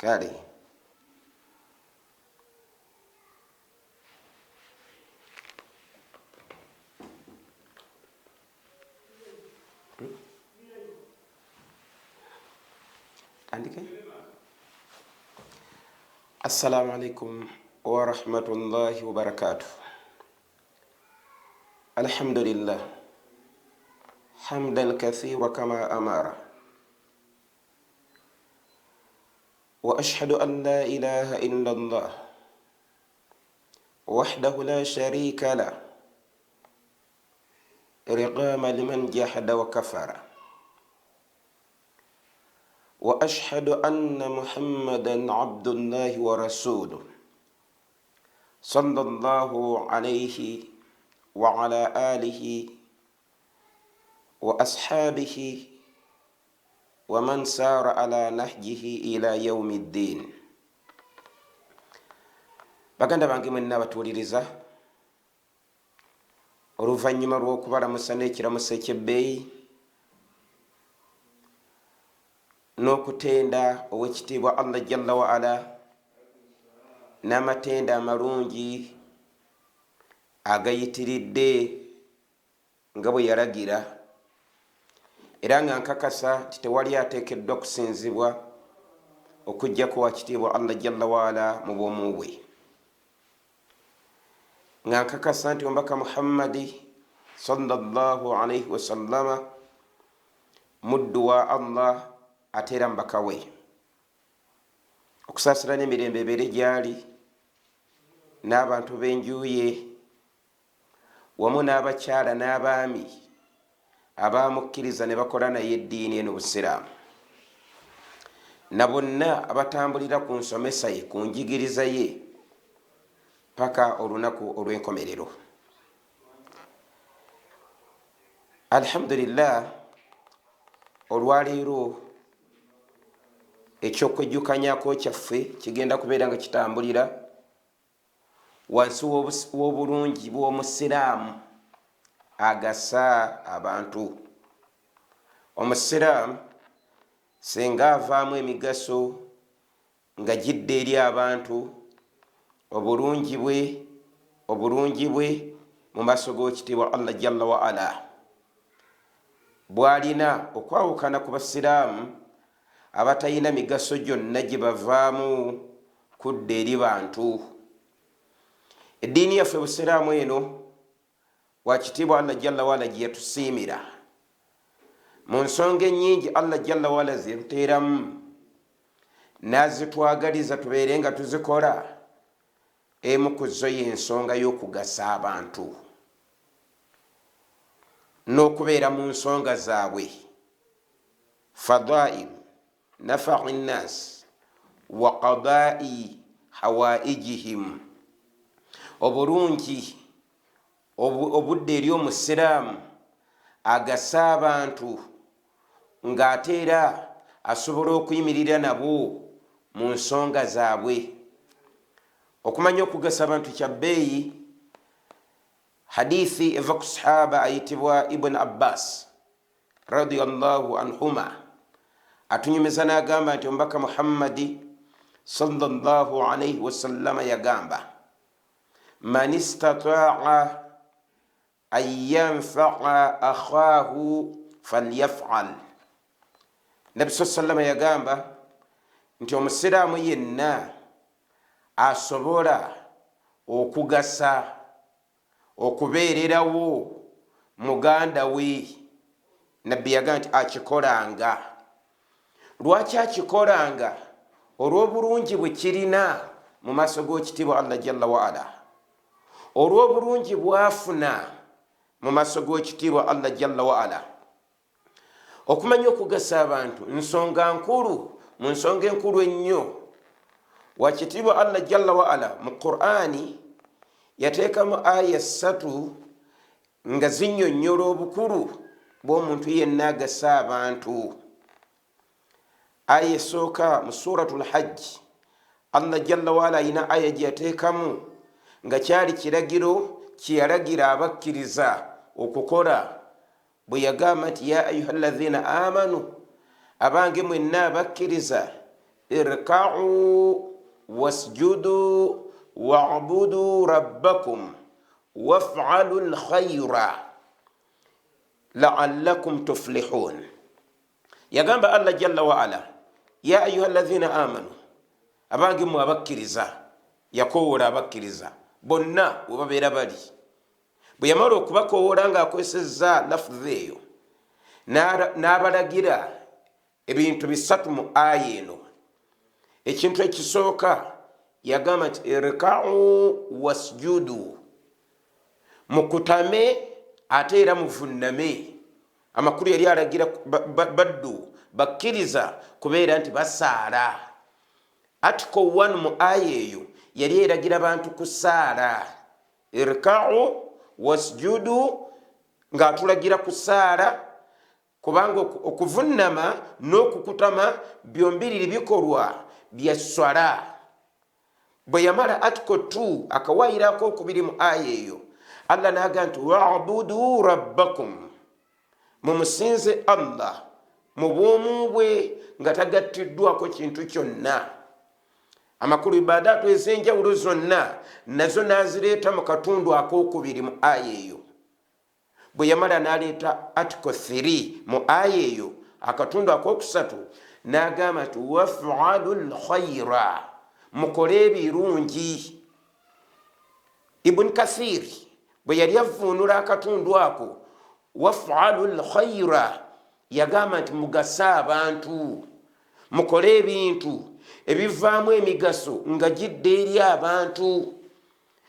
Kale tandike. Assalamu alaikum warahmatullahi wabarakatuh. Alhamdulillah hamdan kathira kama amara wa ashhadu an la ilaha illa Allah wahdahu la sharika lah riqama liman jahada wa kafara wa ashhadu anna muhammadan abdullahi wa rasuluh sallallahu alayhi wa ala alihi wa ashabihi wa man sara ala nahjihi ila yaumi ddin. Baganda bange mwenna abatuwuliriza, oluvannyuma lw'okubalamusa n'ekiramuso eky'ebbeeyi n'okutenda ow'ekitiibwa Allah jalla wa ala n'amatenda amalungi agayitiridde nga bwe yalagira, era nga nkakasa nti tewali ateekeddwa kusinzibwa okuggyako wakitiibwa Allah jalla waala mu bwomu bwe, nga nkakasa nti omubaka Muhammadi sallallahu alaihi wasallama muddu wa Allah ate era mubaka we, okusaasira n'emirembe ebeere gyali n'abantu b'enju ye wamu n'abakyala n'abaami abaamukkiriza ne bakola naye eddiini eno Busiraamu, na bonna abatambulira ku nsomesa ye, ku njigiriza ye paka olunaku olw'enkomerero. Alhamdulillah, olwaleero ekyokwejjukanyako kyaffe kigenda kubeera nga kitambulira wansi w'obulungi bw'omusiraamu agasa abantu. Omusiraamu singa avaamu emigaso nga gidda eri abantu, obulungi bwe obulungi bwe mu maaso g'ekitiibwa Allah jalla wa ala bwalina okwawukana ku basiraamu abatalina migaso gyonna gye bavaamu kudda eri bantu. Eddiini yaffe Busiraamu eno wakitiibwa Allah jalla waala gye yatusiimira mu nsonga ennyingi, Allah jalla waala zetuteeramu n'azitwagaliza tubeere nga tuzikola. Emu ku zo y'ensonga y'okugasa abantu n'okubeera mu nsonga zaabwe, fadail nafai nnas wa qadai hawaijihim, obulungi obudde eri omusiraamu agasa abantu ng'ate era asobola okuyimirira nabo mu nsonga zaabwe. Okumanya okugasa abantu kya bbeeyi. Hadithi eva ku sahaba ayitibwa Ibn Abbas radiallahu anhuma, atunyumiza n'agamba nti omubaka Muhammadi sallallahu alaihi wasallama yagamba, man istataa an yanfaa akhahu falyafal. Nabi saa sallama yagamba nti omusiraamu yenna asobola okugasa okubeererawo muganda we, nabbi yagamba nti akikolanga. Lwaki akikolanga? Olw'obulungi bwe kirina mu maaso g'ekitiibwa Allah jalla waala, olw'obulungi bwafuna mu maaso g'ekitiibwa Allah jalla waala. Okumanya okugasa abantu nsonga nkulu, mu nsonga enkulu ennyo. Wakitiibwa Allah jalla waala mu Qur'ani yateekamu aya ssatu nga zinyonnyola obukulu bw'omuntu yenna agasa abantu. Aya esooka mu suratu Lhajji, Allah jalla waala ayina aya gye yateekamu nga kyali kiragiro kyeyalagira abakkiriza okukola, bwe yagamba nti, ya ayuha lazina amanu, abange mwenna abakkiriza, Irkau wasjudu wabudu rabbakum wafalu lkhaira laallakum tuflihun. Yagamba Allah jalla waala, ya ayuha lazina amanu, abange mwe abakkiriza. Yakowoola abakkiriza bonna we babeera bali. Bwe yamala okubakowoola ng'akozesezza lafuzi eyo, n'abalagira ebintu bisatu mu aya eno. Ekintu ekisooka yagamba nti irkau wasjudu, mukutame ate era muvunname. Amakulu yali alagira baddu bakkiriza kubeera nti basaala. Article 1 mu aya eyo yali eragira bantu kusaala. Irkau wasjudu, ng'atulagira kusaala, kubanga okuvunnama n'okukutama byombiriri bikolwa bya swala. Bwe yamala article 2, akawaayiro akokubiri mu aya eyo, Allah n'aga nti wabudu rabbakum, mumusinze Allah mu bwomu bwe nga tagattiddwako kintu kyonna. Amakulu ibadaatu ez'enjawulo zonna nazo n'azireeta mu katundu akokubiri mu aya eyo. Bwe yamala n'aleeta article 3 mu aya eyo, akatundu akokusatu, n'agamba nti wafalu lkhaira, mukole ebirungi. Ibuni Kathiri bwe yali avvuunula akatundu ako wafalu lkhaira, yagamba nti mugase abantu, mukole ebintu ebivaamu emigaso nga gidda eri abantu.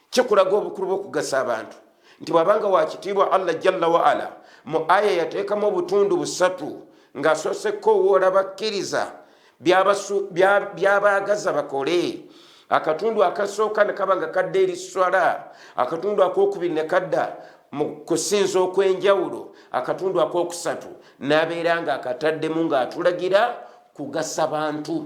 Kikulaga obukulu bw'okugasa abantu, nti bw'abanga wakitiibwa Allah jalla waala mu aya yateekamu obutundu busatu ng'asoose kowoola bakkiriza byabaagaza bakole. Akatundu akasooka ne kaba nga kadda eri swala, akatundu akokubiri ne kadda mu kusinza okw'enjawulo, akatundu akokusatu n'abeera nga akataddemu ng'atulagira kugasa bantu.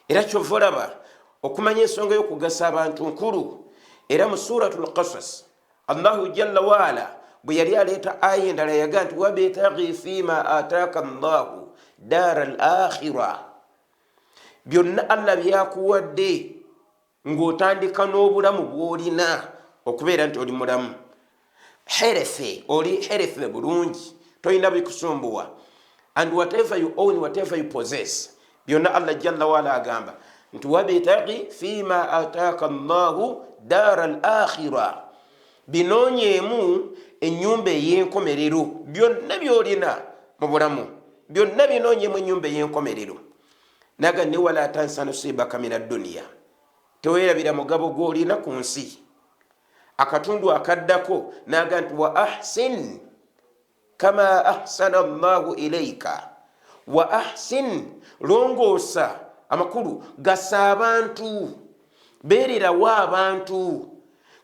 Era kyova olaba okumanya ensonga y'okugasa abantu nkulu. Era mu Suratu Lkasas, Allahu jalla waala bwe yali aleeta aya endala yaga nti wabtagi fima ataaka llahu daara al akhira, byonna Allah byakuwadde ng'otandika n'obulamu bw'olina okubeera nti oli mulamu herefe, oli herefe bulungi, tolina bikusumbuwa, and whatever you own, whatever you possess, byonna Allah jalla waala agamba nti wabtagi fima ataaka llahu daara al akhira, binoonyeemu ennyumba ey'enkomerero. Byonna byolina mu bulamu byonna binoonyeemu ennyumba ey'enkomerero. Naga ne wala tansa nasibaka min adduniya, teweerabira mugabo gw'olina ku nsi. Akatundu akaddako naga nti wa ahsin kama ahsana llahu ilaika, wa ahsin, longoosa. Amakulu gasa abantu, beererawo abantu,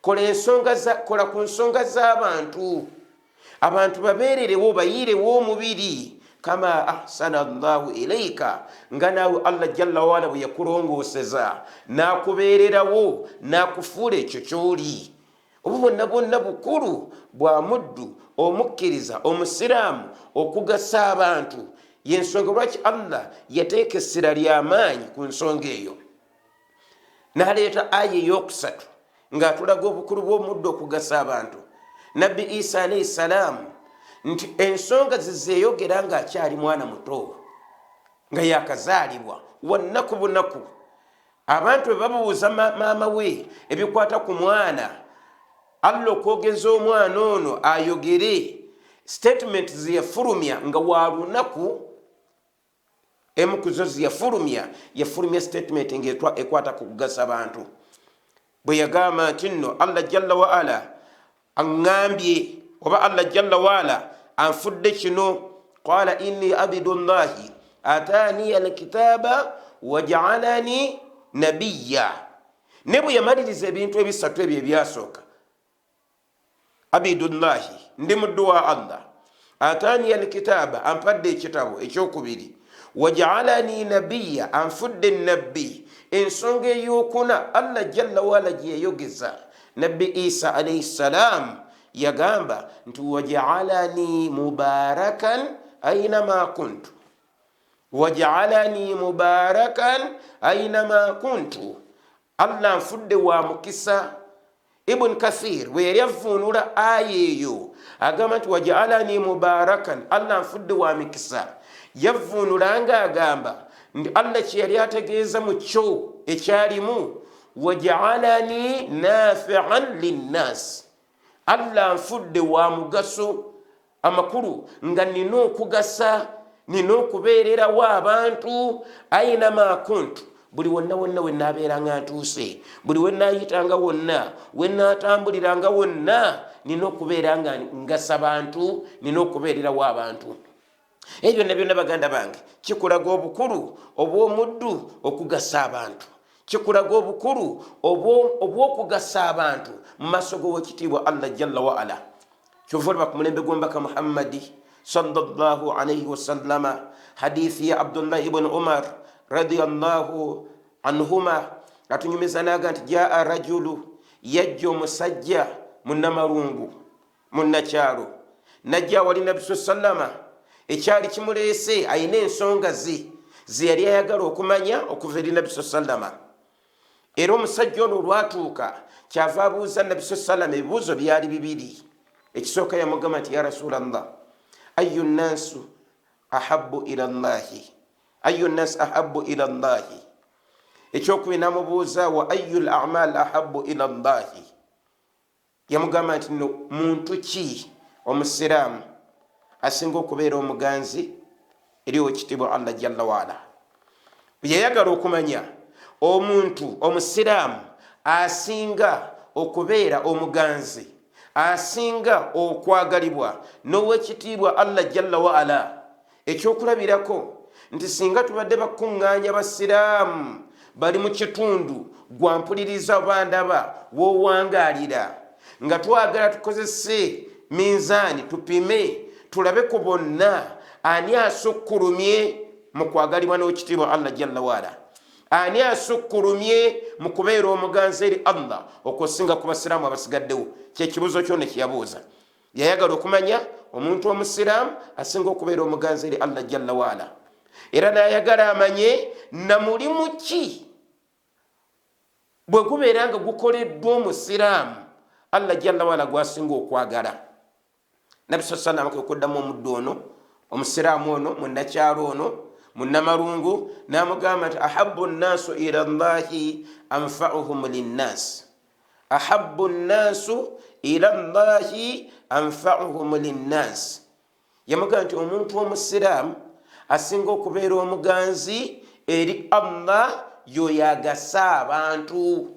kola ku nsonga z'abantu, abantu babeererewo, bayiirewo omubiri. Kama ahsana llahu ilaika, nga naawe Allah jalla waala bwe yakulongooseza n'akubeererawo n'akufuula ekyo ky'oli. Obu bwonna bwonna bukulu bwa muddu omukkiriza omusiraamu okugasa abantu. Yensonga lwaki Allah yateeka essira ly'amaanyi ku nsonga eyo, n'aleeta aya eyokusatu ng'atulaga obukulu bw'omuddu okugasa abantu. Nabbi Isa alaihi salaamu nti ensonga zizeeyogera ng'akyali mwana muto, nga yakazaalibwa wannaku bunaku, abantu bwe babuuza maama we ebikwata ku mwana, Allah okwogeza omwana ono ayogere, statement zeyafulumya nga wa lunaku, emu ku zo zeyafulumya, yafulumya statement nga ekwata ku kugasa bantu, bwe yagamba nti nno Allah jalla waala aŋŋambye, oba Allah jalla waala anfudde kino. Qala inni abidullahi ataniya alkitaba wajaalani nabiya. Ne bwe yamaliriza ebintu ebisatu ebyo ebyasooka, abidullahi, ndi muddu wa Allah, ataniya alkitaba, ampadde ekitabo ekyokubiri, wajaalani nabiya, anfudde nabbi. Ensonga eyokuna Allah jalla waala gye yayogeza nabbi Isa alaihi ssalaamu, yagamba nti wajaalani mubarakan ainama kuntu. Wajaalani mubarakan ainama kuntu, Allah nfudde wa mukisa. Ibuni Kathir bwe yali avvuunula aya eyo agamba nti wajaalani mubarakan, Allah nfudde wa mikisa, yavvuunula nga agamba nti Allah kye yali ategeeza mu kyo ekyalimu wajaalani nafian linnas, Allah nfudde wa mugaso, amakulu nga nina okugasa, nina okubeererawo abantu. Ainama kuntu, buli wonna wonna wenaabeera nga ntuuse, buli wenaayitanga wonna, wenaatambuliranga wonna, nina okubeera nga ngasa bantu, nina okubeererawo abantu. Ebyo byonna byonna, baganda bange, kikulaga obukulu obw'omuddu okugasa abantu, kikulaga obukulu obw'okugasa abantu mu maaso g'owekitiibwa Allah jalla waala. Kyova olaba ku mulembe gw'omubaka Muhammadi sallallahu alaihi wasallama, hadithi ya Abdullah ibuni Umar radiallahu anhuma atunyumiza naga nti jaa rajulu, yajja omusajja munnamalungu, munnakyalo, najja awali Nabbi saa sallama. Ekyali kimuleese, ayina ensonga ze zeyali ayagala okumanya okuva eri Nabbi saa sallama. Era omusajja ono olwatuuka kyava abuuza Nabbi saa sallama ebibuuzo byali bibiri. Ekisooka yamugamba nti ya Rasulallah, ayu nnansu ahabu ila llahi, ayu nnasi ahabu ila llahi? Ekyokubiri namubuuza wa ayu lamal ahabu ila llahi? Yamugamba nti no muntu ki omusiraamu asinga okubeera omuganzi eri owekitiibwa Allah jalla waala? Yayagala okumanya omuntu omusiraamu asinga okubeera omuganzi, asinga okwagalibwa n'owekitiibwa Allah jalla waala. Ekyokulabirako nti singa tubadde bakuŋŋaanya basiraamu bali mu kitundu gwampuliriza oba ndaba wowangaalira, nga twagala tukozese minzaani tupime tulabe ku bonna ani asukkulumye mu kwagalibwa n'ekitiibwa Allah jalla waala, ani asukkulumye mu kubeera omuganzi eri Allah okusinga ku basiraamu abasigaddewo. Kyekibuuzo kyona kyeyabuuza, yayagala okumanya omuntu omusiraamu asinga okubeera omuganzi eri Allah jalla waala, era nayagala amanye na mulimu ki bwe gubeera nga gukoleddwa omusiraamu Allah jalla waala gwasinga okwagala. Nabbi saa salama kwe kuddamu omuddu ono omusiraamu ono munnakyalo ono munnamalungu n'amugamba nti ahabu nnaasu ila llahi anfauhum linnaasi, ahabu nnaasu ila llahi anfauhum linnaasi. Yamugamba nti omuntu omusiraamu asinga okubeera omuganzi eri Allah yoyo agasa abantu.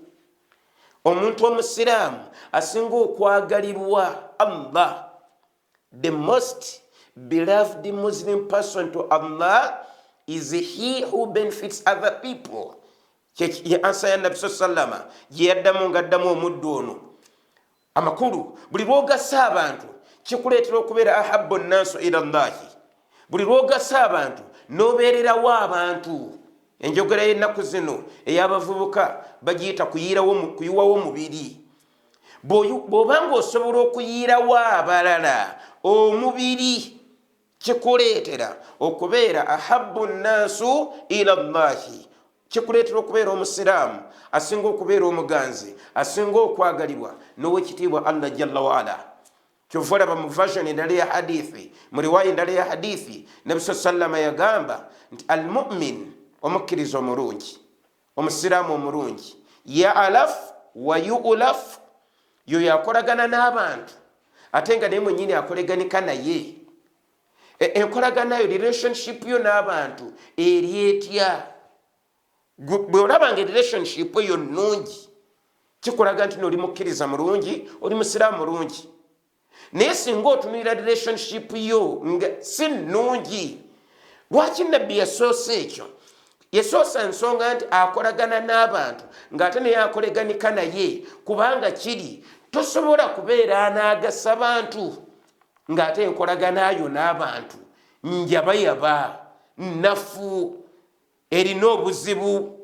Omuntu omusiraamu asinga okwagalibwa Allah, the most beloved Muslim person to Allah is he who benefits other people. Ye answer ya Nabbi saa sallama gye yaddamu nga addamu omuddu ono. Amakulu, buli lwogasa abantu kikuleetera okubeera ahabu nnaasu ila llahi. Buli lwogasa abantu n'obeererawo abantu, enjogera y'ennaku zino ey'abavubuka bagiyita kuyiwawo mubiri. Bw'oba nga osobola okuyiirawo abalala omubiri, kikuleetera okubeera ahabu nnaasu ila llahi, kikuleetera okubeera omusiraamu asinga okubeera omuganzi, asinga okwagalibwa n'owekitiibwa Allah jalla waala. Kyova olaba mu version endala ya hadithi, mu riwaya endala ya hadithi, Nabi saa sallama yagamba nti almumin, omukkiriza omulungi, omusiraamu omulungi, yalaf wa yulaf, yoyo akolagana n'abantu ate nga naye mwenyini akoleganika naye. Enkolaganayo, relationship yo n'abantu eri etya? Bwe olaba nga relationship eyo nnungi, kikulaga nti noli mukkiriza mulungi, oli musiraamu mulungi. Naye singa otunulira relationship yo nga si nnungi, lwaki Nabbi yasoose ekyo? Yasoosa ensonga nti akolagana n'abantu ng'ate naye akoleganika naye, kubanga kiri tosobola kubeera anaagasa bantu ng'ate enkolaganayo n'abantu njabayaba, nnafu, erina obuzibu.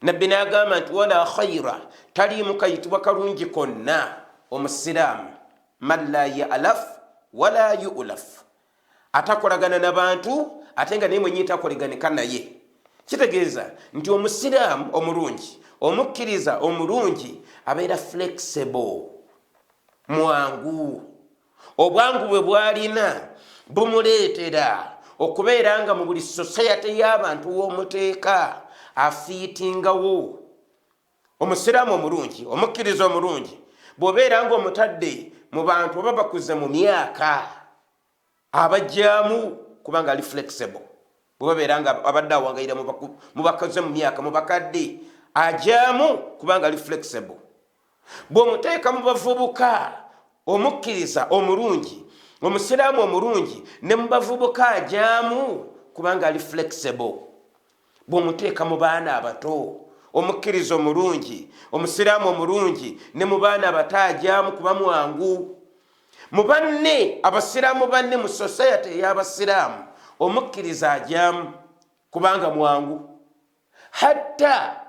Nabbi n'agamba nti wala khaira, taliimu kayitibwa kalungi konna omusiraamu man la yalaf wala yulaf, atakolagana nabantu. Ate nga naye mwenyi takoleganika naye. Kitegeeza nti omusiraamu omulungi, omukkiriza omulungi, abeera flexible, mwangu. Obwangu bwe bwalina bumuleetera okubeera nga mu buli society y'abantu w'omuteeka afiitingawo. Omusiraamu omulungi, omukkiriza omulungi, bw'obeera nga omutadde mu bantu oba bakuze mu myaka, abajjamu kubanga ali flexible. Bwe babeera nga abadde awangayira mu bakoze mu myaka, mu bakadde, ajamu kubanga ali flexible. Bw'omuteeka mu bavubuka, omukkiriza omulungi, omusiraamu omulungi, ne mu bavubuka ajamu kubanga ali flexible. Bw'omuteeka mu baana abato, omukkiriza omulungi, omusiraamu omulungi, ne mu baana abato ajamu kuba mwangu. Mu banne abasiraamu banne, mu society ey'abasiraamu, omukkiriza ajamu kubanga mwangu. Hatta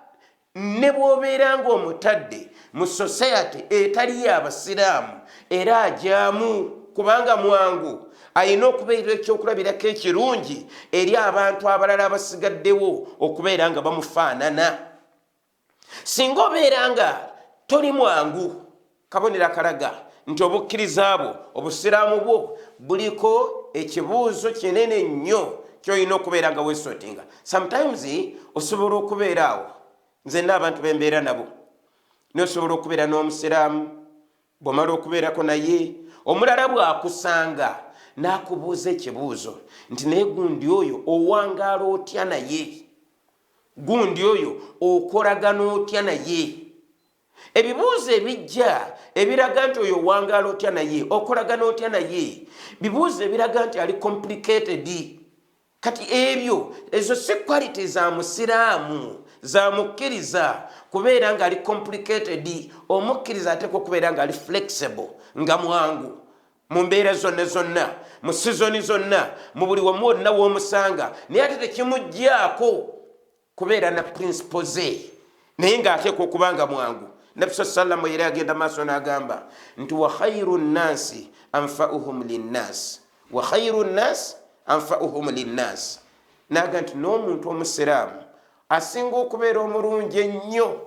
ne bw'obeera ng'omutadde mu society etali y'abasiraamu, era ajamu kubanga mwangu. Ayina okubeera ekyokulabirako ekirungi eri abantu abalala abasigaddewo okubeera nga bamufaanana. Singa obeera nga toli mwangu, kabonero akalaga nti obukkiriza bwo, obusiraamu bwo buliko ekibuuzo kinene nnyo kyolina okubeera nga weesortinga. Sometimes osobola okubeera awo, nze n'abantu bembeera nabo, nosobola okubeera n'omusiraamu, bwomala okubeerako naye, omulala bw'akusanga n'akubuuza ekibuuzo nti, "Naye gundi oyo owangaala otya naye? Gundi oyo okolagana otya naye?" Ebibuuzo ebijja ebiraga nti oyo owangaala otya naye, okolagana otya naye, bibuuzo ebiraga nti ali complicated. Kati ebyo, ezo si quality za musiraamu, za mukkiriza, kubeera nga ali complicated. Omukkiriza ateekwa okubeera nga ali flexible, nga mwangu mu mbeera zonna zonna, mu sizoni zonna, mu buli wamu wonna w'omusanga. Naye ate tekimugjaako kubeera na principle ze, naye ng'ateekwa okuba nga mwangu. Nabbi sa sallamu era agenda maaso n'agamba nti, "Wa khairu nnansi anfauhum linnasi, wa khairu nnasi anfauhum linnasi." Naga nti n'omuntu omusiraamu asinga okubeera omulungi ennyo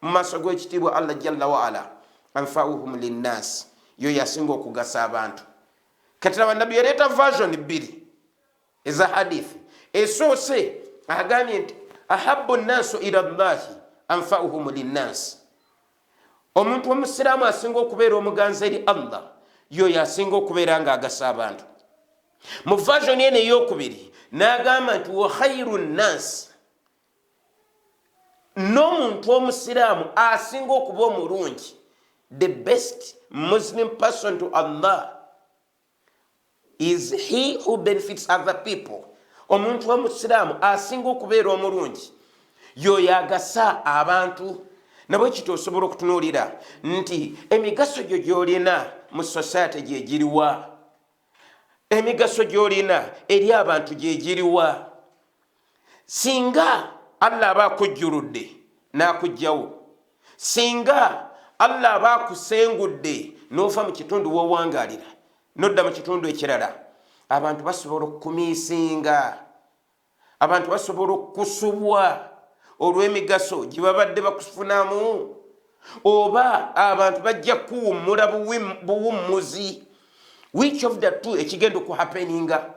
mu maaso g'ekitiibwa Allah jalla waala, anfauhum linnasi, yo yasinga okugasa abantu. Kati laba, nabbi yaleeta version bbiri eza hadithi. Esoose agambye nti, "Ahabu nnaasu ila llahi anfauhum linnasi." Omuntu omusiraamu asinga okubeera omuganzi eri Allah yoyo asinga okubeera nga agasa abantu. Mu version eno eyokubiri n'agamba nti, "Wa khairu nnasi," n'omuntu omusiraamu asinga okuba omulungi, the best Muslim person to Allah is he who benefits other people. Omuntu omusiraamu asinga okubeera omulungi yoyo agasa abantu. Nabwe kiti osobola okutunuulira nti emigaso gyo gy'olina mu society gyegiriwa? Emigaso gy'olina eri abantu gyegiriwa? Singa Allah aba akujjuludde n'akugjawo, singa Allah aba akusengudde n'ova mu kitundu w'owangalira nodda mu kitundu ekirala, abantu basobola okukumiisinga, abantu basobola okukusubwa olw'emigaso gye babadde bakufunamu, oba abantu bajja kuwummula buwummuzi? Which of the two ekigenda okuhappeninga?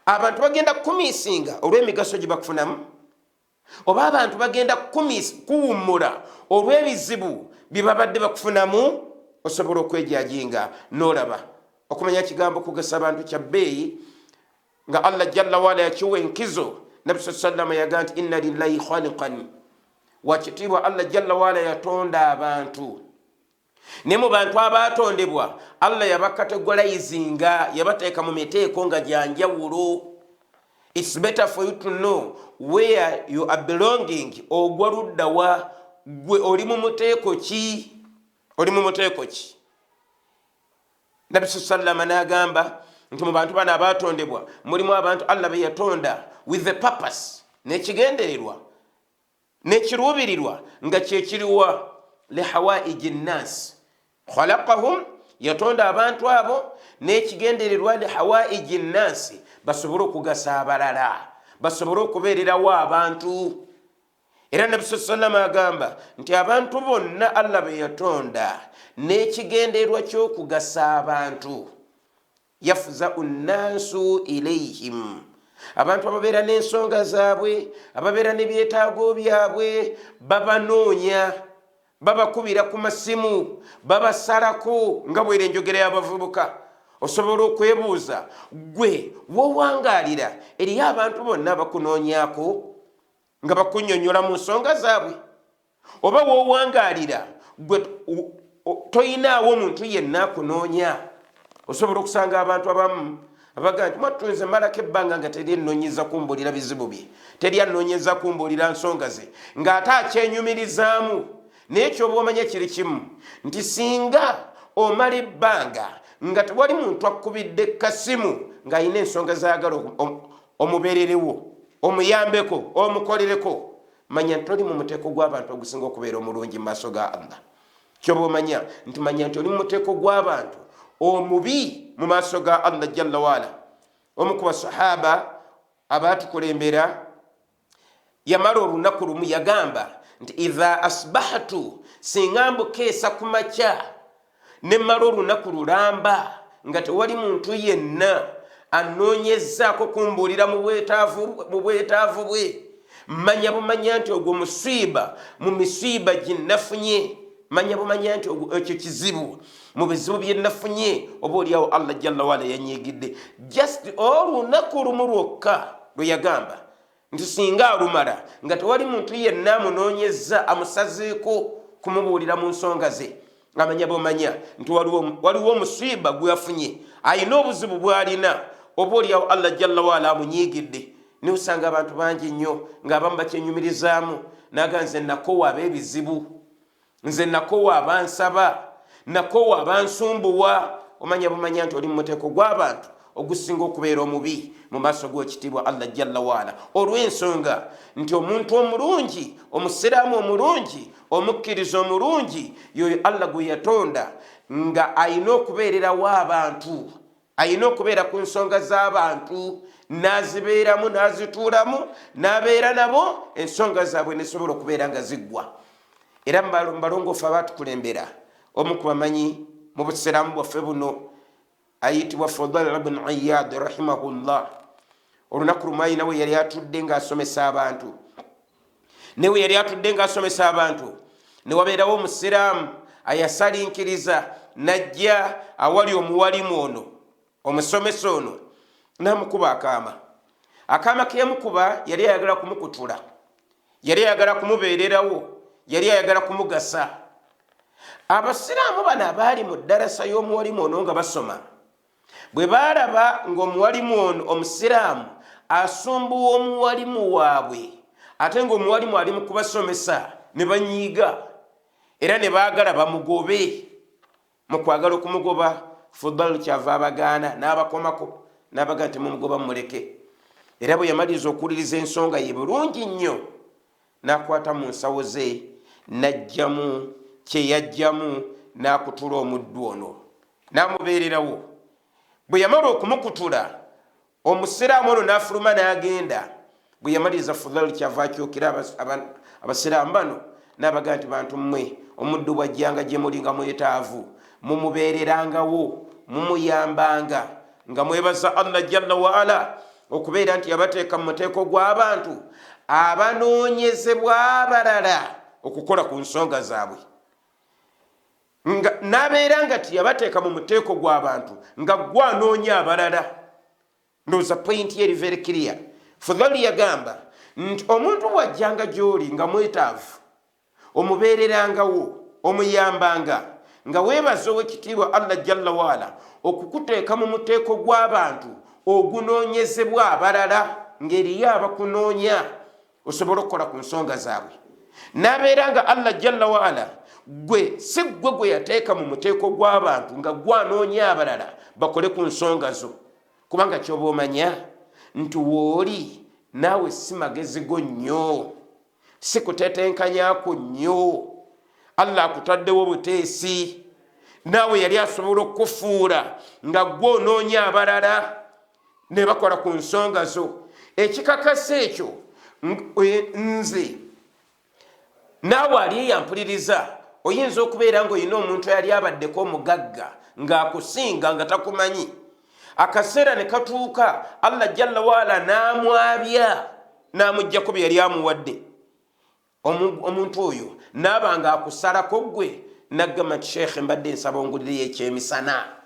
Abantu bagenda kukumiisinga olw'emigaso gye bakufunamu, oba abantu bagenda kuwummula olw'ebizibu bye babadde bakufunamu? Osobola okwejajinga n'olaba okumanya kigambo kugasa abantu kya bbeeyi nga Allah jalla waala yakiwa enkizo. Nabbi sa sallama yagaa nti, "Inna lillahi khaliqan." Wakitiibwa Allah jalla waala yatonda abantu, ne mu bantu abatondebwa Allah yabakategorizinga, yabateeka mu miteeko nga gyanjawulo. It's better for you to know where you are belonging. Ogwa luddawa gwe? Oli mu muteeko ki? Oli mu muteeko ki? Nabbi sa sallama n'agamba nti mu bantu bano abatondebwa mulimu abantu Allah be yatonda with the purpose, n'ekigendererwa n'ekiruubirirwa nga kyekiriwa? Lihawaiji nnasi khalaqahum. Yatonda abantu abo n'ekigendererwa, lihawaiji nnasi, Basobole okugasa abalala, basobole okubeererawo abantu. Era Nabi saa salama agamba nti abantu bonna Allah be yatonda n'ekigendererwa ky'okugasa abantu. Yafzau nnansu ilaihim, abantu ababeera n'ensonga zaabwe, ababeera n'ebyetaago byabwe, babanoonya, babakubira ku masimu, babasalako, nga bwera enjogera y'abavubuka. Osobola okwebuuza gwe wowangaalira eriyo abantu bonna abakunoonyaako nga bakunyonyola mu nsonga zaabwe, oba wowangaalira gwe toyinaawo omuntu yenna akunoonya? Osobola okusanga abantu abamu abagaa nti mwattu nze malako ebbanga nga teri enoonyeza kumbuulira bizibu bye, teri anoonyeza kumbuulira nsonga ze, ng'ate akyenyumirizaamu. Naye kyoba omanya kiri kimu nti singa omala ebbanga nga tewali muntu akkubidde kasimu ng'alina ensonga zayagala omubeererewo, omuyambeko, omukolereko, manya nti toli mu muteeko gw'abantu ogusinga okubeera omulungi mu maaso ga Allah. Kyoba omanya nti manya nti oli mu muteeko gw'abantu omubi mu maaso ga Allah jalla waala. Omu ku basahaba abaatukulembera yamala olunaku lumu yagamba nti idha asbahatu, singa mbukeesa ku makya nemmala olunaku lulamba nga tewali muntu yenna anoonyezzaako kumbuulira mu bwetaavu bwe, manya bumanya nti ogwo musiiba mu misiiba gyenafunye, manya bumanya nti ekyo kizibu mu bizibu byenafunye, oba oliawo Allah jalla waala yanyiigidde. Just olunaku lumu lwokka lwe yagamba nti singa alumala nga tewali muntu yenna amunoonyezza, amusazeeko kumubuulira mu nsonga ze, amanya bumanya nti waliwo omusiiba gweyafunye, alina obuzibu bwalina, oba oliawo Allah jalla waala amunyiigidde. Naye osanga abantu bangi nnyo ng'abamu bakyenyumirizaamu naga nze nakowa ab'ebizibu, nze nakowa abansaba, nakowa abansumbuwa. Omanya bumanya nti oli mu muteeko gw'abantu ogusinga okubeera omubi mu maaso g'ekitiibwa Allah jalla waala, olw'ensonga nti omuntu omulungi, omusiraamu omulungi, omukkiriza omulungi, yoyo Allah gwe yatonda nga alina okubeererawo abantu, alina okubeera ku nsonga z'abantu, n'azibeeramu, n'azituulamu, n'abeera nabo, ensonga zaabwe nesobola okubeera nga ziggwa. Era mubalongoofu abaatukulembera, omu ku bamanyi mu busiraamu bwaffe buno ayitibwa Fudal bn Iyad rahimahullah, olunaku lumu ayina we yali atudde ng'asomesa abantu, newe yali atudde ng'asomesa abantu, ne wabeerawo omusiraamu ayasalinkiriza najja awali omuwalimu ono, omusomesa ono, n'amukuba akaama. Akaama ke yamukuba yali ayagala kumukutula, yali ayagala kumubeererawo, yali ayagala kumugasa. Abasiraamu bano abaali mu ddarasa y'omuwalimu ono nga basoma, bwe baalaba ng'omuwalimu ono omusiraamu asumbuwa omuwalimu waabwe, ate ng'omuwalimu ali mu kubasomesa, ne banyiiga era ne baagala bamugobe. Mu kwagala okumugoba, Fudal kyava abagaana n'abakomako n'abagaa nti mumugoba, mumuleke. Era bwe yamaliriza okuwuliriza ensonga ye bulungi nnyo, n'akwata mu nsawo ze n'ajjamu kye yajjamu, n'akutula omuddu ono n'amubeererawo. Bwe yamala okumukutula, omusiraamu ono n'afuluma n'agenda. Bwe yamaliriza, Fudal kyava akyukira abasiraamu bano n'abagaa nti bantu mmwe, omuddu bw'ajjanga gye muli nga mwetaavu, mumubeererangawo, mumuyambanga nga mwebaza Allah jalla waala okubeera nti yabateeka mu muteeko gw'abantu abanoonyezebwa abalala okukola ku nsonga zaabwe, nga n'abeera nga tiyabateeka mu muteeko gw'abantu nga gwe anoonya abalala. Ndowooza pointi ye eri very clear. Fudhali yagamba nti omuntu bw'ajjanga gy'oli nga mwetaavu, omubeererangawo, omuyambanga nga weebaza owekitiibwa Allah jalla waala okukuteeka mu muteeko gw'abantu ogunoonyezebwa abalala, ng'eriyo abakunoonya osobole okukola ku nsonga zaabwe, n'abeera nga Allah jalla waala gwe si ggwe gwe yateeka mu muteeko gw'abantu nga gwe anoonya abalala bakole ku nsonga zo. Kubanga kyoba omanya nti wooli naawe si magezi go nnyo, si kutetenkanyako nnyo, Allah akutaddewo buteesi. Naawe yali asobola okukufuula nga gwe onoonya abalala. Ne bakola ku nsonga zo. Ekikakasa ekyo, nze naawe ali eyampuliriza, oyinza okubeera ng'olina omuntu eyali abaddeko omugagga ng'akusinga nga takumanyi, akaseera ne katuuka Allah jalla waala n'amwabya n'amuggyako bye yali amuwadde. Omuntu oyo naaba nga akusalako gwe nagamba nti, "Sheekhe, mbadde nsaba ongulireyo ekyemisana,"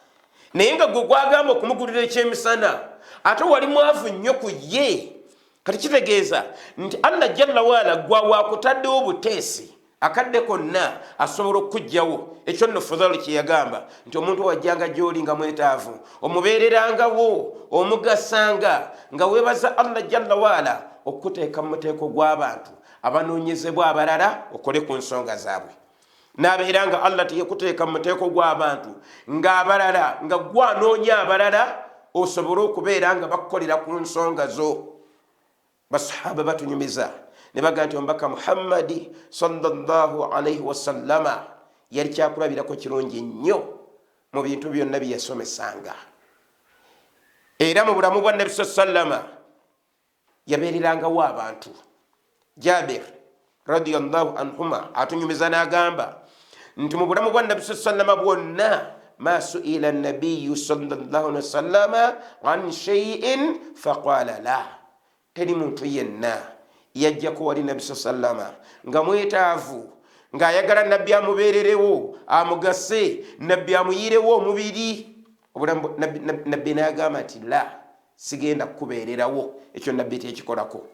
naye nga gwe gwagamba okumugulira ekyemisana ate wali mwavu nnyo ku ye. Kati kitegeeza nti Allah jalla waala gwa wakutaddewo buteesi, akadde konna asobola okukugjawo. Ekyo nno Fudhalo kyeyagamba nti omuntu wajjanga gyoli nga mwetaavu, omubeererangawo, omugasanga nga weebaza Allah jalla waala okukuteeka mu muteeko gw'abantu abanoonyezebwa abalala okole ku nsonga zaabwe, n'abeera nga Allah teyekuteeka mu muteeko gw'abantu ng'abalala nga gwanoonya abalala osobole okubeera nga bakukolera ku nsonga zo. Basahaba batunyumiza ne baga nti omubaka Muhammadi sallallahu alaihi wasallama yali kyakulabirako kirungi nnyo mu bintu byonna bye yasomesanga, era mu bulamu bwa Nabi sa sallama yabeererangawo abantu. Jabir radiallahu anhuma atunyumiza n'agamba nti mu bulamu bwa Nabi sa sallama bwonna, ma suila nabiyu sallallahu alaihi wasallama an shaiin faqala la, teri muntu yenna yajjako wali Nabi sa sallama nga mwetaavu, ng'ayagala Nabbi amubeererewo, amugase, Nabbi amuyirewo omubiri obulamu, Nabbi n'agamba nti, "La, sigenda kukubeererawo." Ekyo Nabbi tekikolako.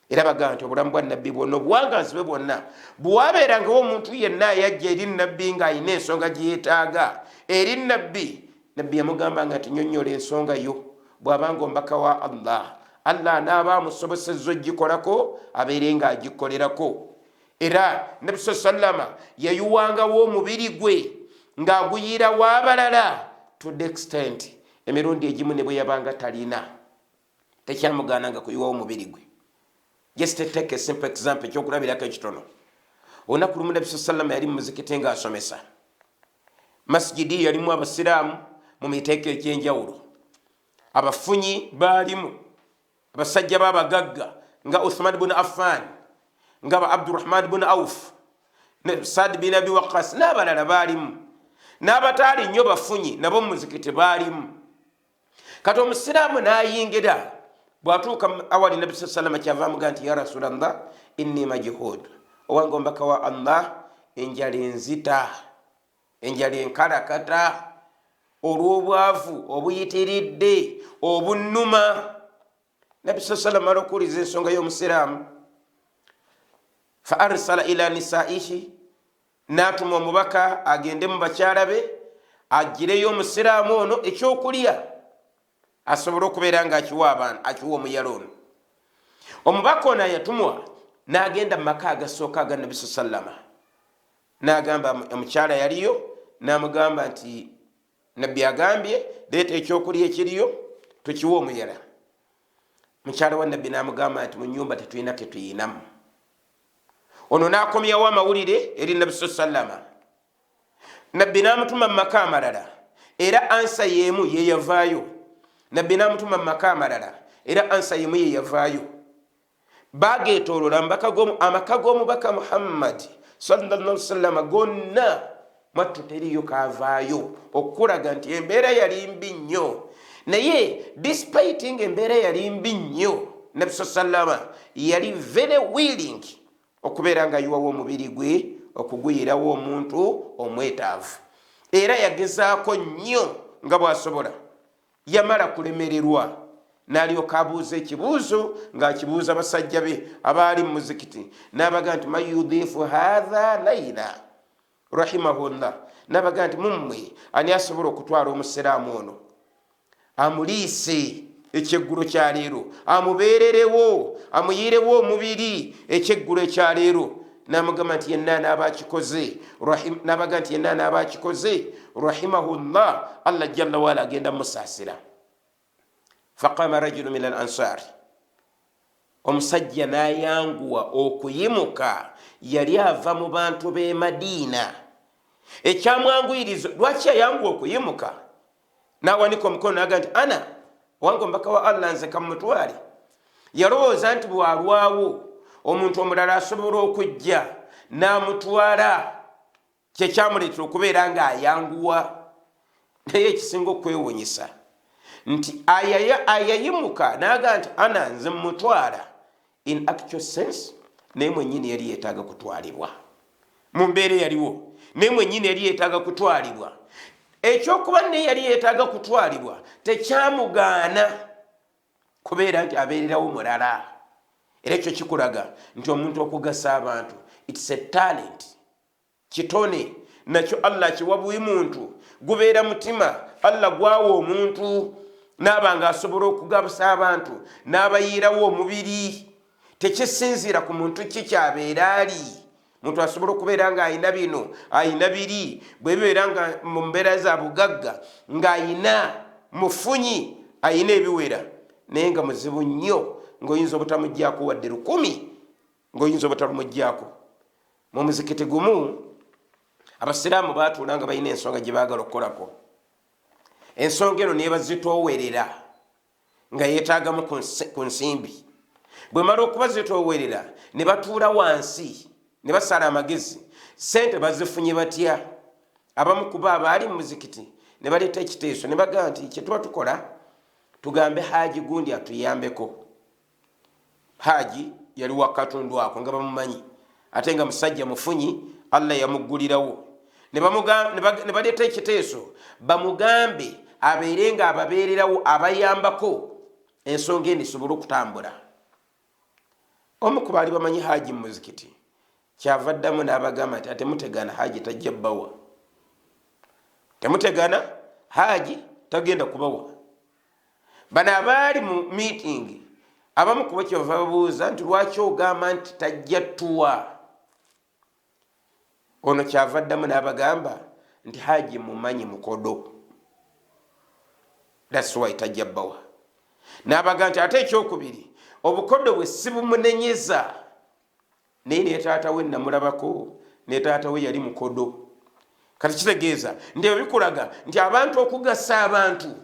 Era bagamba nti obulamu bwa Nabbi bwonna, obuwangazi bwe bwonna, bwabeerangawo omuntu yenna ayajja eri Nabbi ng'alina ensonga gye yeetaaga eri Nabbi, Nabbi yamugambanga nti, "Nyonnyola ensonga yo." Bw'abanga omubaka wa Allah, Allah anaaba amusobosezza ogikolako, abeere ng'agikolerako. Era Nabi sa sallama yayuwangawo omubiri gwe ng'aguyiirawo abalala to the extent emirundi egimu ne bwe yabanga talina, tekyamugaananga kuyiwawo omubiri gwe. Just take a simple example, ekyokulabirako ekitono. Olunaku lumu Nabi sa sallama yali mu muzikiti ng'asomesa. Masijidi yalimu abasiraamu mu miteeko ekyenjawulo. Abafunyi baalimu, abasajja babagagga nga Uthman bun Affan, nga ba Abdurahman bun Auf, Sad bin Abi Waqas n'abalala baalimu, n'abataali nnyo bafunyi nabo mu muzikiti baalimu. Kati omusiraamu n'ayingira, bw'atuuka awali Nabi saa salama, kyava amuga nti, "Ya Rasulallah, inni majhud, owange omubaka wa Allah, enjala enzita, enjala enkalakata olw'obwavu obuyitiridde obunnuma." Nabi saa salama mala okuwuliza ensonga y'omusiraamu, fa arsala ila nisaihi, n'atuma omubaka agende mu bakyala be agireyo omusiraamu ono ekyokulya asobole okubeera nga akiwa abaana, akiwa omuyala ono. Omubaka ono ayatumwa n'agenda mu maka agasooka aga Nabi saa sallama, n'agamba omukyala yaliyo, n'amugamba nti, "Nabbi agambye leeta ekyokulya ekiriyo tukiwa omuyala." Mukyala wa Nabbi n'amugamba nti, "Mu nyumba tetulina ketuyinamu." Ono n'akomyawo amawulire eri Nabi saa sallama. Nabbi n'amutuma mu maka amalala, era answer yeemu yeyavaayo. Nabbi n'amutuma mu maka amalala, era answer yeemu yeyavaayo. Bagetolola amaka g'omubaka Muhammadi sallallahu sallama gonna, mwattu teriyo kavaayo, okulaga nti embeera yali mbi nnyo. Naye despite nga embeera yali mbi nnyo, Nabi saa sallama yali very willing okubeera nga ayiwawo omubiri gwe okuguyirawo omuntu omwetaavu, era yagezaako nnyo nga bw'asobola. Yamala kulemererwa n'alyoka abuuza ekibuuzo, ng'akibuuza basajja be abaali mu muzikiti, n'abaga nti, "Man yudiifu hatha laila rahimahullah?" N'abaga nti, "Mummwe ani asobola okutwala omusiraamu ono amuliise ekyeggulo kyaleero, amubeererewo, amuyirewo omubiri ekyeggulo ekyaleero?" Namugamba nti yenna anaaba akikoze, nabaga nti yenna anaaba akikoze rahimahullah, Allah jalla waala agenda musaasira. Faqama rajulu min al ansari, omusajja n'ayanguwa okuyimuka, yali ava mu bantu b'e Madiina. Ekyamwanguyiriza, lwaki yayanguwa okuyimuka n'awanika omukono naga nti, "Ana Owange omubaka wa Allah, nze kamutwale. Yalowooza nti bwalwawo omuntu omulala asobola okujja n'amutwala, kyekyamuleetera okubeera ng'ayanguwa. Naye ekisinga okwewunyisa nti ayayimuka n'agaa nti ana nze mutwala, in actual sense naye mwennyini yali yeetaaga kutwalibwa mu mbeera eyaliwo, naye mwennyini yali yeetaaga kutwalibwa. Ekyokuba naye yali yeetaaga kutwalibwa tekyamugaana kubeera nti abeererawo mulala. Era ekyo kikulaga nti omuntu okugasa abantu, it's a talent, kitone nakyo Allah kiwa buli muntu. Gubeera mutima Allah gwawa omuntu naaba nga asobola okugabisa abantu n'abayiirawo omubiri. Tekisinziira ku muntu ki kyabeera ali. Muntu asobola okubeera ng'ayina bino, ayina biri, bwe bibeera nga mu mbeera za bugagga, ng'ayina mufunyi, ayina ebiwera, naye nga muzibu nnyo, ng'oyinza obutamugyako wadde 1000, ng'oyinza obutalumugyako. Mu muzikiti gumu abasiraamu baatuula nga balina ensonga gye baagala okukolako. Ensonga eno nebazitoowerera nga yeetaagamu ku nsimbi. Bwe mala okubazitoowerera, ne batuula wansi ne basala amagezi, sente bazifunye batya. Abamu kuba abaali mu muzikiti ne baleeta ekiteeso ne bagamba nti kyetuba tukola, tugambe Haji gundi atuyambeko. Haji yali wakatundu ako nga bamumanyi, ate nga musajja mufunyi, Allah yamuggulirawo. Ne baleeta ekiteeso bamugambe abeere nga ababeererawo, abayambako ensonga eno esobole okutambula. Omu ku baali bamanyi Haji mu muzikiti kyava ddamu n'abagamba nti atemutegana, Haji tajja bbawa, temutegana, Haji tagenda kubawa. Bano abaali mu meeting abamu kuba kyebava babuuza nti lwaki ogamba nti tajja tuwa? Ono kyava ddamu n'abagamba nti Haji mumanyi mukodo, that's why tajja bbawa. N'abaga nti ate ekyokubiri, obukodo bwe sibumunenyeza, naye ne taata we namulabako, ne taata we yali mukodo. Kati kitegeeza nti ebyo bikulaga nti abantu okugasa abantu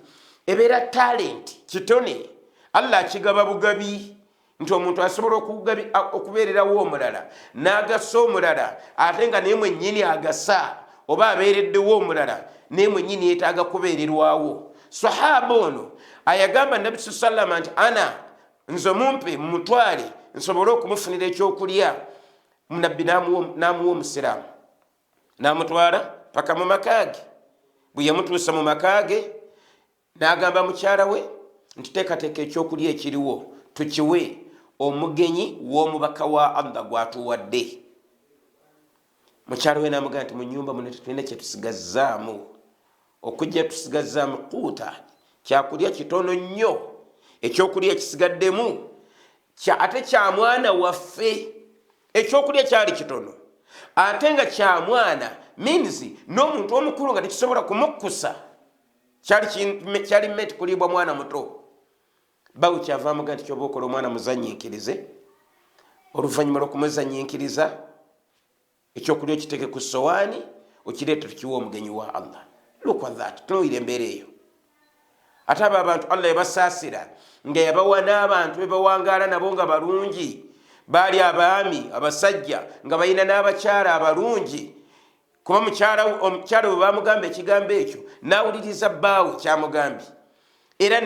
ebeera talent, kitone Allah akigaba bugabi, nti omuntu asobola okubeererawo omulala n'agasa omulala, ate nga naye mwennyini agasa oba abeereddewo omulala, naye mwennyini yeetaaga kubeererwawo. Sahaba ono ayagamba Nabbi sallama nti ana nze mumpe mumutwale nsobole okumufunira ekyokulya. Nabbi n'amuwa omusiraamu n'amutwala paka mu maka ge. Bwe yamutuusa mu maka ge, n'agamba mukyala we nti teekateeka ekyokulya ekiriwo tukiwe omugenyi w'omubaka wa Allah gwatuwadde. Mukyala we n'amugamba nti mu nyumba muno tetulina kyetusigazzaamu, okujja tusigazzaamu kuuta kyakulya kitono nnyo, ekyokulya ekisigaddemu ate kya mwana waffe. Ekyokulya kyali kitono ate nga kya mwana, means n'omuntu omukulu nga tekisobola kumukkusa, kyali meant kuliibwa mwana muto. Bawe kyava amuga nti kyoba okola, omwana muzanyinkirize, oluvannyuma lw'okumuzanyinkiriza ekyokulya okiteeke ku sowaani okireete tukiwa omugenyi wa Allah. Look at that, tunuulira embeera eyo. Ate abo abantu Allah yabasaasira nga yabawa n'abantu bebawangaala nabo nga balungi. Baali abaami abasajja nga balina n'abakyala abalungi, kuba omukyala bwe bamugamba ekigambo ekyo n'awuliriza bbaawe kyamugambye, era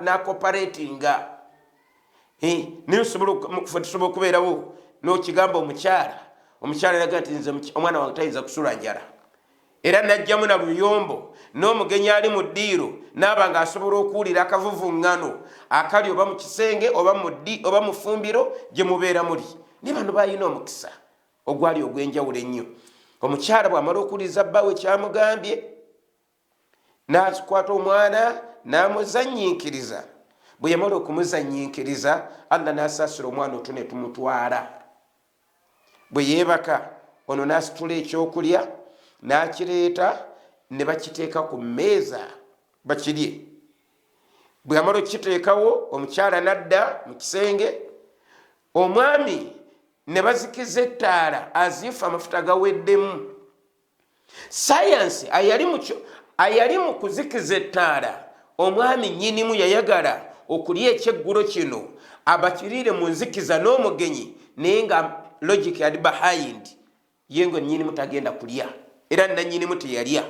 nacooperatinga. Naye fe tusobola okubeerawo n'okigamba omukyala, omukyala yaga nti nze omwana wange tayinza kusula njala, era najjamu na luyombo n'omugenyi ali mu ddiiro naaba ng'asobola okuwulira akavuvuŋŋano akali oba mu kisenge oba oba mu ffumbiro gye mubeera muli. Naye bano balina omukisa ogwali ogw'enjawulo ennyo. Omukyala bw'amala okuwuliriza bbaawe kyamugambye, n'akwata omwana n'amuzannyinkiriza. Bwe yamala okumuzannyinkiriza, Allah n'asaasira omwana otu ne tumutwala. Bwe yeebaka, ono n'asitula ekyokulya n'akireeta ne bakiteeka ku mmeeza bakirye. Bwe yamala okukiteekawo, omukyala n'adda mu kisenge, omwami ne bazikiza ettaala aziifu amafuta gaweddemu. Sayansi ayali mu kuzikiza ettaala. Omwami nnyinimu yayagala okulya ekyeggulo kino abakiriire mu nzikiza n'omugenyi, naye nga logic ali behind ye nga nnyinimu tagenda kulya, era nannyinimu teyalya.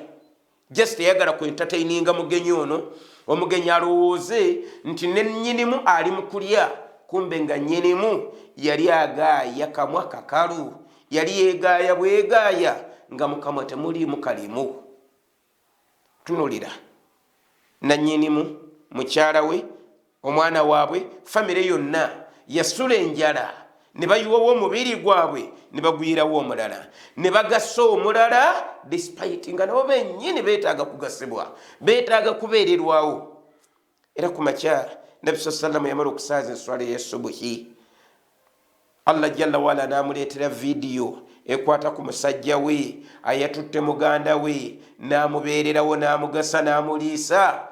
Just teyagala ku entertaininga mugenyi ono, omugenyi alowooze nti ne nnyinimu ali mu kulya, kumbe nga nnyinimu yali agaaya kamwa kakalu, yali yegaaya bwegaaya nga mukamwa temuliimu kalimu. Tunulira nanyinimu, mukyala we, omwana waabwe, famire yonna yasula enjala, ne bayiwawo omubiri gwabwe ne bagwirawo omulala ne bagasa omulala, despite nga nabo bennyini beetaaga kugasibwa, beetaaga kubeererwawo. Era ku makya Nabi saa salama yamala okusaaza eswala eyesubuhi, Allah jalla waala n'amuleetera vidiyo ekwata ku musajja we ayatutte muganda we n'amubeererawo, n'amugasa, n'amuliisa,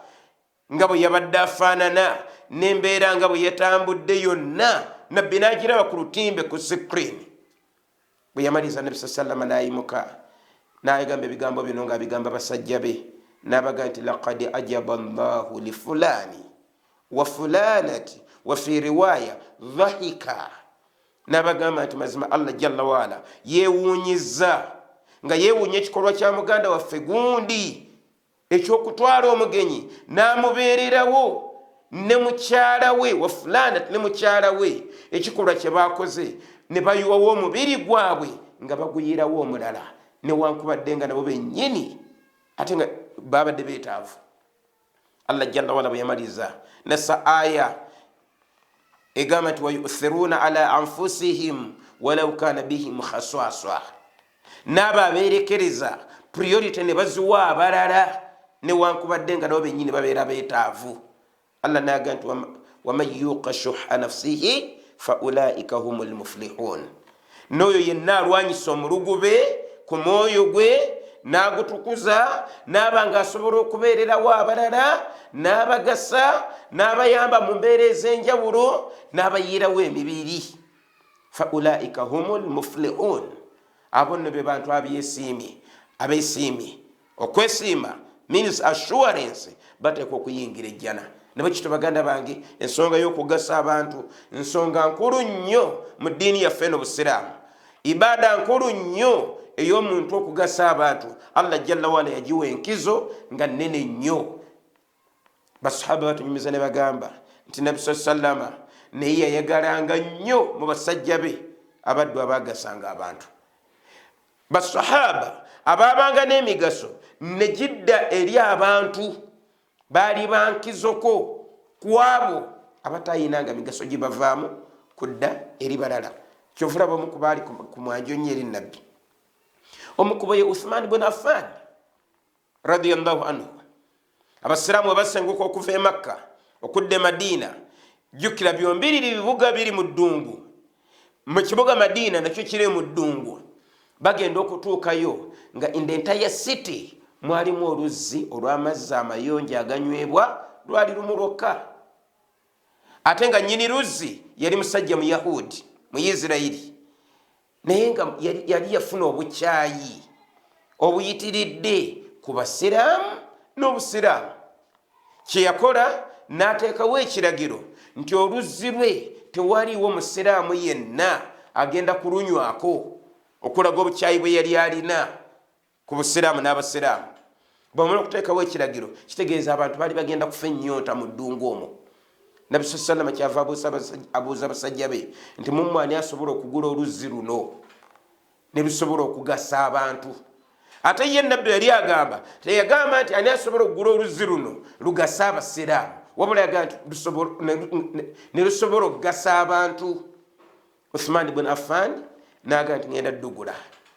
nga bwe yabadde afaanana n'embeera nga bwe yatambudde yonna, Nabbi n'agiraba ku lutimbe, ku screen. Bwe yamaliriza, Nabi saa sallama n'ayimuka n'agamba ebigambo bino ng'abigamba basajja be, n'abaga nti, "Laqad ajaba llahu lifulani wa fulanati wa fi riwaya dhahika." N'abagamba nti, "Mazima Allah jalla waala yeewuunyiza nga yeewuunya ekikolwa kya muganda waffe gundi ekyokutwala omugenyi n'amubeererawo ne mukyala we, wa fulanati, ne mukyala we, ekikolwa kye bakoze ne bayiwawo omubiri gwabwe nga baguyirawo omulala, newankubadde nga nabo bennyini ate nga babadde beetaavu." Allah jalla wala bwe yamaliriza nassa aya egamba nti, "Wayuthiruuna ala anfusihim walau kana bihim khaswaswa," n'abo abeerekereza priority ne baziwa abalala newankubadde nga nabo bennyini babeera beetaavu. Allah naga nti, "Waman yuqa shuha nafsihi faulaika humu lmuflihun." N'oyo yenna alwanyisa omulugube ku mwoyo gwe n'agutukuza, n'aba ng'asobola okubeererawo abalala, n'abagasa, n'abayamba mu mbeera ez'enjawulo, n'abayiirawo emibiri, faulaika humu lmuflihun, abo nno be bantu abyesiimye, abeesiimye. Okwesiima means assurance, bateekwa okuyingira ejjana. Nabwe kito, baganda bange, ensonga y'okugasa abantu nsonga nkulu nnyo mu ddiini yaffe eno Busiraamu. Ibaada nkulu nnyo ey'omuntu okugasa abantu. Allah jalla waala yagiwa enkizo nga nnene nnyo. Basahaba batunyumiza ne bagamba nti Nabi saa sallama naye yayagalanga nnyo mu basajja be abaddu abagasanga abantu. Basahaba ababanga n'emigaso ne gidda eri abantu baali bankizoko ku abo abatayinanga migaso gibavaamu kudda eri balala. Kyovulaba omu kubaali ku mwanjo nnyo eri Nabbi, omu kubo ye Uthman bun Affan radiallahu anhu. Abasiraamu webasenguka okuva e Makka okudda e Madiina, jjukira byombiriri bibuga biri mu ddungu, mu kibuga Madiina nakyo kiri mu ddungu. Bagenda okutuukayo nga in the entire city mwalimu oluzzi olw'amazzi amayonjo aganywebwa, lwali lumu lwokka, ate nga nyini luzzi yali musajja mu Yahudi, mu Isirairi, naye nga yali yafuna obukyayi obuyitiridde ku basiraamu n'obusiraamu. Kyeyakola, n'ateekawo ekiragiro nti oluzzi lwe tewaliiwo musiraamu yenna agenda kulunywako, okulaga obukyayi bwe yali alina ku busiraamu n'abasiraamu. Bwamala okuteekawo ekiragiro, kitegeeza abantu baali bagenda kufa ennyonta mu ddungu omwo. Nabi saa salama kyava abuuza basajja be nti, "Mummwe ani asobola okugula oluzzi luno ne lusobola okugasa abantu?" Ate ye Nabbi yali agamba, teyagamba nti ani asobola okugula oluzzi luno lugasa abasiraamu, wabula yagamba nti ne lusobola okugasa abantu. Uthman bun Affan naga nti, "Ngenda ddugula."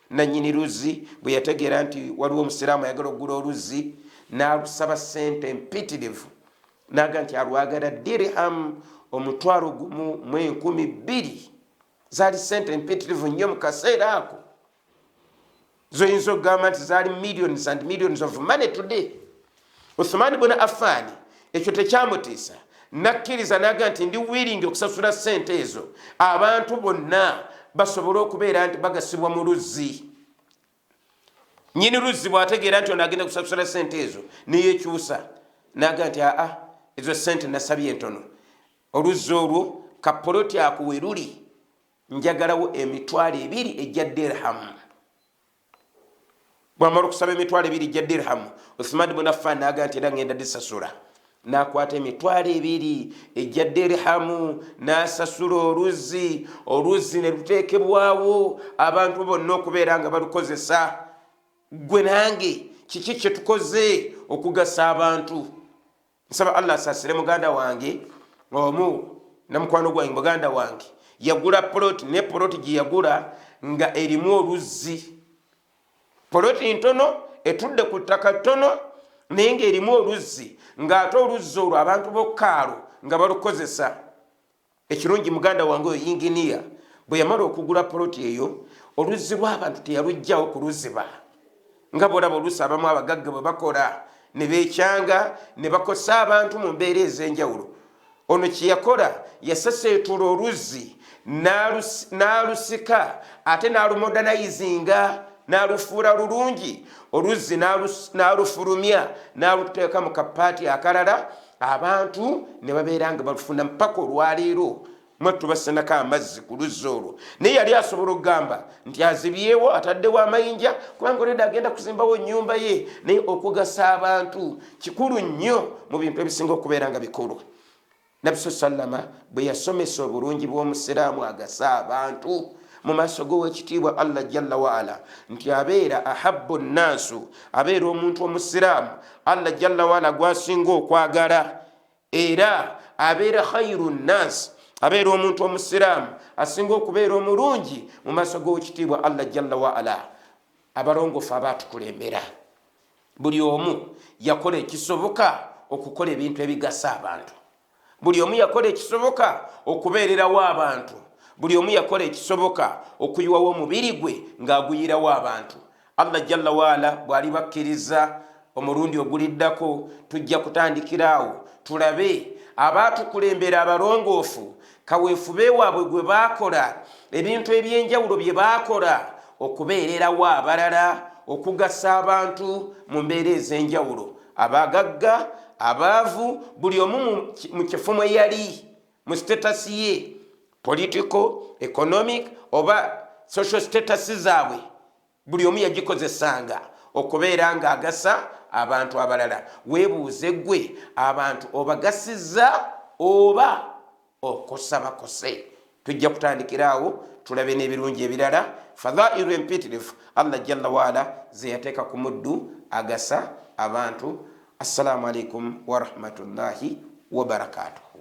Nanyini luzzi bwe yategeera nti waliwo omusiraamu ayagala okugula oluzzi, n'alusaba sente empitirivu, naga nti alwagala dirham 12,200. Zaali sente empitirivu nnyo mu kaseera ako, zoyinza okugamba nti zaali millions and millions of money today. Uthman bun Affani ekyo tekyamutiisa, nakkiriza, naga nti, "Ndi willing okusasula sente ezo, abantu bonna basobole okubeera nti bagasibwa mu luzzi." Nyini luzzi bwategeera nti ono agenda kusasula sente ezo, neyekyusa. Naga nti aa, ezo sente nasabye entono, oluzzi olwo kapoloti ako we luli njagalawo 20,000 ejja dirhamu. Bwamala okusaba 20,000 ejja dirhamu, Uthman bun Affan naga nti era ngenda disasula. Nakwata 20,000 ejja dirhamu nasasula oluzzi. Oluzzi ne luteekebwawo abantu bonna okubeera nga balukozesa. Gwe nange kiki kyetukoze okugasa abantu? Nsaba Allah asaasire muganda wange omu, namukwano gwange, muganda wange yagula poloti, ne poloti gye yagula nga erimu oluzzi. Poloti ntono etudde ku ttaka ttono, naye ngaerimu oluzzi, ng'ate oluzzi olwo abantu bokkaalo nga balukozesa. Ekirungi, muganda wange oyo yinginiya, bwe yamala okugula poloti eyo, oluzzi lw'abantu teyalugjawo kuluziba nga bwolaba oluusi abamu abagagga bwe bakola ne beekyanga ne bakosa abantu mu mbeera ez'enjawulo. Ono kyeyakola, yaseseetula oluzzi n'alusika ate n'alumodanayizinga, n'alufuula lulungi oluzzi, n'alufulumya, n'aluteeka mu kapaati akalala, abantu ne babeera nga balufuna mpaka olwaleero. Mwattu basenako amazzi ku luzzi olwo. Naye yali asobola okugamba nti azibyewo, ataddewo amayinja, kubanga oleda agenda kuzimbawo nyumba ye. Naye okugasa abantu kikulu nnyo mu bintu ebisinga okubeera nga bikulu. Nabbi sallama bwe yasomesa obulungi bw'omusiraamu agasa abantu mu maaso g'owekitiibwa Allah jalla waala, nti abeera ahabu nnaasu, abeera omuntu omusiraamu Allah jalla waala gwasinga okwagala, era abeera khairu nnaasi, abeera omuntu omusiraamu asinga okubeera omulungi mu maaso g'owekitiibwa Allah jalla waala. Abalongofu abaatukulembera, buli omu yakola ekisoboka okukola ebintu ebigasa abantu, buli omu yakola ekisoboka okubeererawo abantu, buli omu yakola ekisoboka okuyiwawo omubiri gwe ng'aguyirawo abantu. Allah jalla waala bw'ali bakkiriza, omulundi oguliddako tujja kutandikiraawo tulabe abaatukulembera abalongoofu, kaweefube waabwe gwe baakola, ebintu ebyenjawulo bye baakola okubeererawo abalala, okugasa abantu mu mbeera ez'enjawulo, abagagga, abaavu, buli omu mu kifo mwe yali, mu status ye, political, economic oba social status zaabwe, buli omu yagikozesanga okubeera ng'agasa abantu abalala. Weebuuze ggwe, abantu obagasizza oba okosa bakose? Tujja kutandikiraawo tulabe n'ebirungi ebirala, fadhairu empitirivu Allah jalla waala ze yateeka ku muddu agasa abantu. Assalamu alaikum warahmatullahi wabarakatuhu.